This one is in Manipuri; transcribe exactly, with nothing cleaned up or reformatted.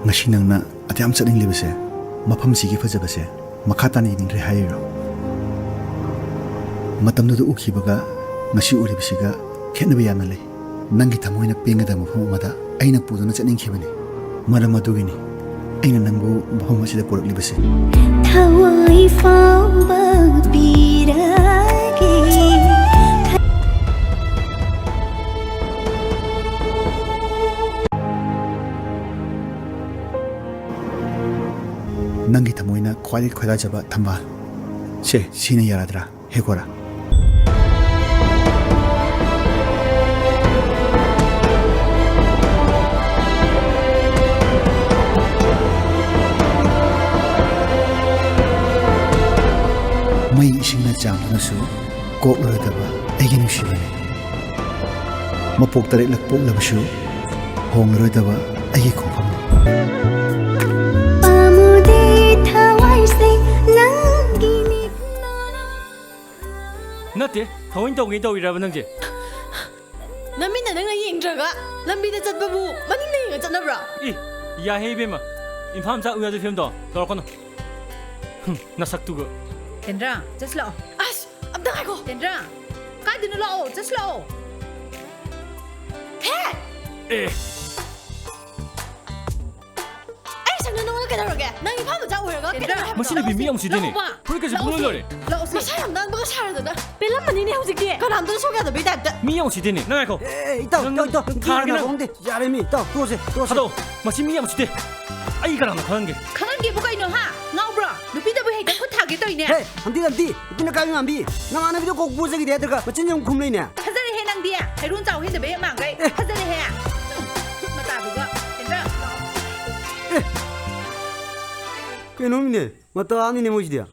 ꯉꯁꯤ ꯅꯪꯅ ꯑꯗꯨꯌꯥꯝ ꯆꯠꯅꯤꯡꯂꯤꯕꯁꯦ, ꯃꯐꯝꯁꯤꯒꯤ ꯐꯖꯕꯁꯦ ꯃꯈꯥ ꯇꯥꯅ ꯌꯦꯡꯅꯤꯡꯗ꯭ꯔꯦ ꯍꯥꯏꯔꯤꯔꯣ? ꯃꯇꯝꯗꯨꯗ ꯎꯈꯤꯕꯒ ꯉꯁꯤ ꯎꯔꯤꯕꯁꯤꯒ ꯈꯦꯠꯅꯕ ꯌꯥꯝꯅ ꯂꯩ꯫ ꯅꯪꯒꯤ ꯊꯃꯣꯏꯅ ꯄꯦꯟꯒꯗꯕ ꯃꯐꯝ ꯑꯃꯗ ꯑꯩꯅ ꯄꯨꯗꯨꯅ ꯆꯠꯅꯤꯡꯈꯤꯕꯅꯤ꯫ ꯃꯔꯝ ꯑꯗꯨꯒꯤꯅꯤ ꯑꯩꯅ ꯅꯪꯕꯨ ꯃꯐꯝ ꯑꯁꯤꯗ ꯄꯨꯔꯛꯂꯤꯕꯁꯦ꯫ ꯊꯋꯥꯏ ꯐꯥꯎꯕ ꯄꯤꯔꯒꯦ꯫ ꯅꯪꯒꯤ ꯊꯃꯣꯏꯅ ꯈ꯭ꯋꯥꯏꯗꯒꯤ ꯈꯣꯏꯗꯥꯖꯕ ꯊꯝꯕꯥꯜ꯫ ꯁꯦ, ꯁꯤꯅ ꯌꯥꯔꯗ꯭ꯔꯥ? ꯍꯦꯛꯈꯣꯔꯥ? ꯃꯩ ꯏꯁꯤꯡꯅ ꯆꯥꯝꯗꯨꯅꯁꯨ ꯀꯣꯛꯂꯔꯣꯏꯗꯕ ꯑꯩꯒꯤ ꯅꯨꯡꯁꯤꯕꯅꯤ꯫ ꯃꯄꯣꯛ ꯇꯔꯦꯠꯂꯛ ꯄꯣꯛꯂꯕꯁꯨ ꯍꯣꯡꯂꯔꯣꯏꯗꯕ ꯑꯩꯒꯤ ꯈꯣꯡꯐꯝꯅꯤ꯫ ꯄꯥꯝꯃꯨꯗꯦ ꯊꯋꯥꯏꯁꯦ ꯅꯪꯒꯤꯅꯤ꯫ ꯅꯠꯇꯦ, ꯊꯑꯣꯏꯅ ꯇꯧꯒꯦ ꯇꯧꯔꯤꯔꯕ ꯅꯪꯁꯦ? ꯅꯃꯤꯠꯅ ꯅꯪꯅ ꯌꯦꯡꯗ꯭ꯔꯒ ꯂꯝꯕꯤꯗ ꯆꯠꯄꯕꯨ ꯃꯅꯤꯡꯗ ꯌꯦꯡꯉ ꯆꯠꯅꯕ꯭ꯔꯣ? ꯏ, ꯌꯥꯍꯦ ꯏꯕꯦꯝꯃ, ꯏꯝꯐꯥꯜ ꯃꯆꯥ ꯎ ꯌꯥꯗꯕ ꯐꯤꯕꯝꯗꯣ ꯇꯧꯔꯛꯀꯅꯨ꯫ ꯍꯨꯝ, ꯅꯁꯛꯇꯨꯒ꯫ ꯇꯦꯟꯗ꯭ꯔꯥ, ꯆꯠꯁꯤ ꯂꯥꯛꯑꯣ꯫ ꯑꯁ, ꯑꯝꯇ ꯉꯥꯏꯈꯣ꯫ ꯇꯦꯟꯗ꯭ꯔꯥ, ꯀꯥꯏꯗꯅꯣ ꯂꯥꯛꯑꯣ, ꯆꯠꯁꯤ ꯂꯥꯛꯑꯣ꯫ ꯍꯦ! ꯑꯦ꯫ ꯑꯩ ꯁꯪꯅ ꯅꯉꯣꯟꯗ ꯀꯩꯗꯧꯔꯒꯦ? ꯅꯪ ꯏꯝꯐꯥꯜ ꯃꯆꯥ ꯑꯣꯏꯔꯒ ꯀꯩꯗꯧꯔꯦ ꯍꯥꯏꯕꯅꯣ? ꯃꯁꯤ ꯅꯨꯄꯤ ꯃꯤ ꯌꯥꯝ ꯎꯁꯤꯠꯇꯦꯅꯦ꯫ ꯂꯥꯛꯑꯣꯕ꯫ ꯐꯨꯔꯤꯠꯀꯁꯦ ꯄꯨꯡꯂꯣꯏ ꯂꯣꯏꯔꯦ꯫ ꯂꯥꯛꯑꯣꯁꯦ꯫ ꯃꯁꯥ ꯌꯥꯝ ꯅꯥꯟꯕꯒ ꯁꯥꯔꯗꯅ꯫ ꯄꯦꯜꯂꯝꯃꯅꯤꯅꯦ ꯍꯧꯖꯤꯛꯇꯤ꯫ ꯀꯅꯥꯝꯇꯅ ꯁꯣꯛ ꯌꯥꯗꯕꯩ ꯇꯥꯏꯞꯇ꯫ ꯃꯤ ꯌꯥꯝ ꯎꯁꯤꯠꯇꯦꯅꯦ꯫ ꯅꯪ ꯉꯥꯏꯈꯣ꯫ ꯑꯦ, ꯑꯦ, ꯏꯇꯥꯎ, ꯅꯪ ꯏꯇꯥꯎ, ꯏꯇꯥꯎ, ꯊꯥꯔꯒꯦ ꯀꯅꯥ ꯅꯪ꯫ ꯈꯪꯗꯦ꯫ ꯌꯥꯔꯦ ꯃꯤ, ꯏꯇꯥꯎ, ꯇꯣꯛꯑꯁꯦ, ꯇꯣꯛꯑꯁꯦ꯫ ꯊꯥꯗꯣꯛꯑꯣ꯫ ꯃꯁꯤ ꯃꯤ ꯌꯥꯝ ꯎꯁꯤꯠꯇꯦ꯫ ꯑꯩ ꯀꯅꯥꯅꯣ ꯈꯪꯍꯟꯒꯦ꯫ ꯈꯪꯍꯟꯒꯦꯕꯨ ꯀꯩꯅꯣ, ꯍꯥ? ꯉꯥꯎꯕ꯭ꯔꯣ? ꯅꯨꯄꯤꯗꯕꯨ ꯍꯦꯛꯇ ꯈꯨꯠ ꯊꯥꯒꯦ ꯇꯧꯏꯅꯦ꯫ ꯍꯦ, ꯍꯟꯗꯤ, ꯍꯟꯗꯤ, ꯅꯨꯄꯤꯅ ꯀꯥꯏꯕ ꯃꯥꯟꯕꯤ꯫ ꯅꯃꯥꯟꯅꯕꯤꯗꯣ ꯀꯣꯛ ꯄꯣꯖꯒꯤꯗꯤ ꯍꯥꯏꯗ꯭ꯔꯒ ꯃꯆꯤꯟ ꯌꯥꯝ ꯈꯨꯝ ꯂꯩꯅꯦ꯫ ꯊꯥꯖꯔꯦꯍꯦ ꯅꯪꯗꯤ꯫ ꯍꯩꯔꯨ ꯆꯥꯎ ꯍꯦꯟꯗꯕ ꯍꯦꯛ ꯃꯥꯡꯈꯩ꯫ ꯑꯦ꯫ ꯊꯥꯖꯔꯦꯍꯦ꯫ ꯎꯝ, ꯈꯨꯠ ꯃꯇꯥꯗꯨꯒ꯫ ꯆꯦꯟꯗ꯭ꯔ, ꯂꯥꯛꯑꯣ꯫ ꯑꯦ꯫ ꯀꯩꯅꯣꯝꯅꯦ, ꯃꯇꯥꯅꯤꯅꯦ ꯃꯣꯏꯁꯤꯗꯤ꯫